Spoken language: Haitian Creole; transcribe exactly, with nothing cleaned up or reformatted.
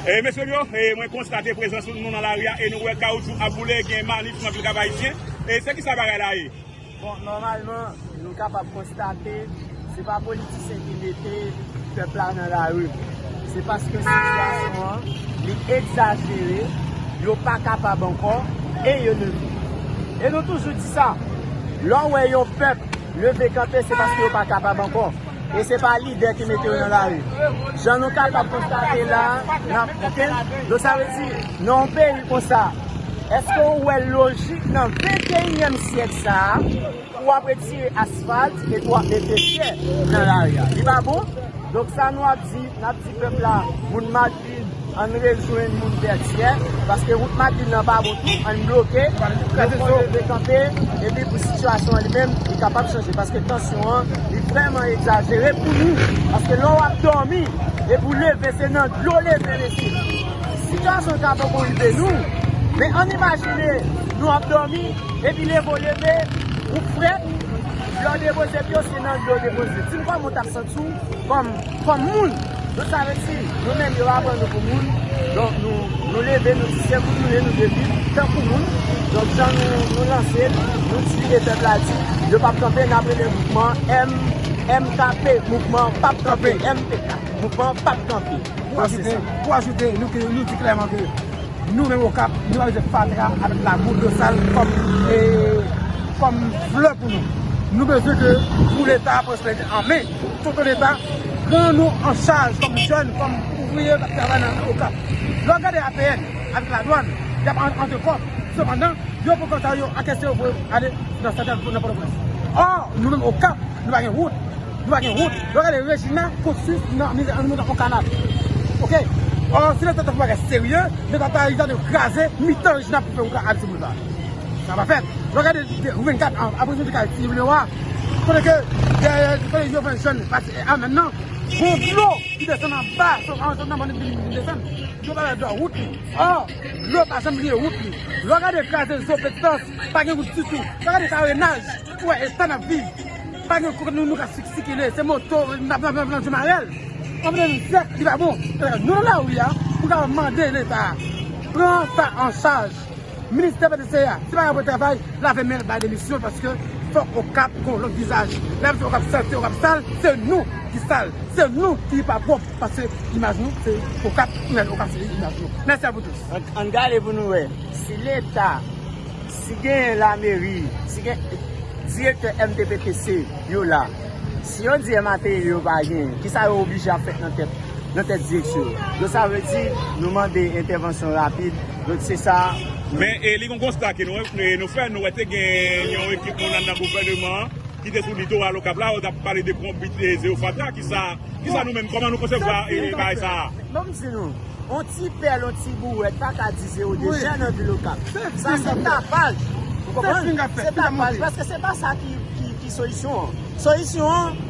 E mesye m yo, e mwen konstate prezans nou nan lari a e nou wè kawoutchou ap boule, gen manif nan vil Kap Ayisyen. E se ki sa bagay la ye? Bon, nòmalman, nou kapab konstate, se pa politisyen ki mete pèp la nan lari. Se paske sitiyasyon an, li egzajere, yo pa kapab ankò, e yo leve. E nou toujou di sa, lè w wè yon pèp leve kanpe, se paske yo pa kapab ankò. E se pa lidè ki mete yo nan lari. Jan nou kapab konstate la, n ap, oke? Donk sa vle di, nan yon peyi konsa, èske w wè lojik nan venteyinyèm syèk sa a, pou w ap retire asfalt epi w ap mete tè nan lari a? Li pa bon. Donk sa nou ap di, n ap di pèp la, moun Madrid, ann rejwenn moun Vètyè, paske wout Madrid nan pa bon tou, ann bloke, yo fò leve kanpe, epi pou sitiyasyon an li menm, li kapab chanje, paske tansyon an, li vrèman egzajere pou nou, paske lè w ap dòmi, epi w leve, se nan dlo leve, mesye. Sitiyasyon sa poko rive nou, men ann imajine, nou ap dòmi, epi leve w leve, ou frèt, lè w depoze pye w, se nan dlo w depoze. Di m kòman w t ap santi w kòm, kòm moun. Donk sa vle di, nou menm yo pa pran nou pou moun. Donk nou, nou leve, nou di se moun nou ye, nou depi tankou moun. Donk jan nou, nou lanse, nou di e pèp la di, yo p ap kanpe, n ap rele mouvman M, M K P, mouvman p ap kanpe, M P K, mouvman p ap kanpe. Pou ajoute, pou ajoute, nou, ke, nou di klèman ke nou menm Okap, nou pa bezwen fatra avèk labou, dlo sal kòm, e, kòm flè pou nou. Nou bezwen ke pou Leta pran responsabilite an men, tonton Leta pran nou an chaj kòm jèn, kòm ouvriye k ap travay nan Okap. Lè w gade A P N avèk ladwàn, y ap an-, antre kòb. Sepandan, yo pran kòb sa yo, an kèsyon yo voye ale nan santral, nan Pòtoprens. Ò, nou menm Okap, nou pa gen wout, nou pa gen wout. Lè w gade Rejina konstwi nan, nan, nan, nan yon kanal. Oke? Ò, si Leta ta fè bagay serye, Leta ta, ta kraze mitan Rejina pou fè wout la al sou boulva. Sa pa fèt. Lè w gade de, vennkat an, apre nou te ka ti vle wa, kote ke, dèyè, kote yo fè jèn pase a menm nan, gon dlo ki desann anba, sou, an, nan mòn ki desann. Yo pa wè dlo wout li. Ò, dlo pa janm bliye wout li. Lè w gade kraze zo Petitans, pa gen wout ditou. Lè w gade karenaj, ou wè eta n ap viv. Pa gen kote nou, nou ka sikile, se moto, n ap, n ap, n ap, n ap di marèl. Anpil mizè, li pa bon. Nou nan lari a, pou n ka mande Leta a, pran sa an chaj. Ministè P T C a, se pa yon travay, lave men l, bay demisyon, paske fòk Okap gon lòt vizaj. Lè m di Okap sal, se Okap sal, se nou ki sal, se nou ki pa pwòp, paske imaj nou, se Okap, imaj Okap, se imaj nou. Mèsi a vous tous. Ann, ann gade pou nou wè, si Leta, si gen lameri, si gen direktè M T P T C yo la, si yo di materyèl yo pa genyen, kisa yo oblije ap fèt nan tèt, nan tèt direksyon yo? Donk sa vle di, nou mande entèvansyon rapid. Donk se sa. Men, e, li gon konsta ke nou, e, nou fè, nou wè te gen yon ekip moun anndan gouvèneman an ki te sou litoral Okap la, yo t ap pale de konbit, e, zewo fatra, kisa, kisa nou menm, kòman nou konsevwa, e, bagay sa a? Bon, m di nou, on ti pèl, on ti bouwèt, pa ka di zewo dejè nan vil Okap. Sa se tapaj. Ou konprann? Se tapaj, paske se pa sa ki, ki, ki solisyon an. Solisyon an,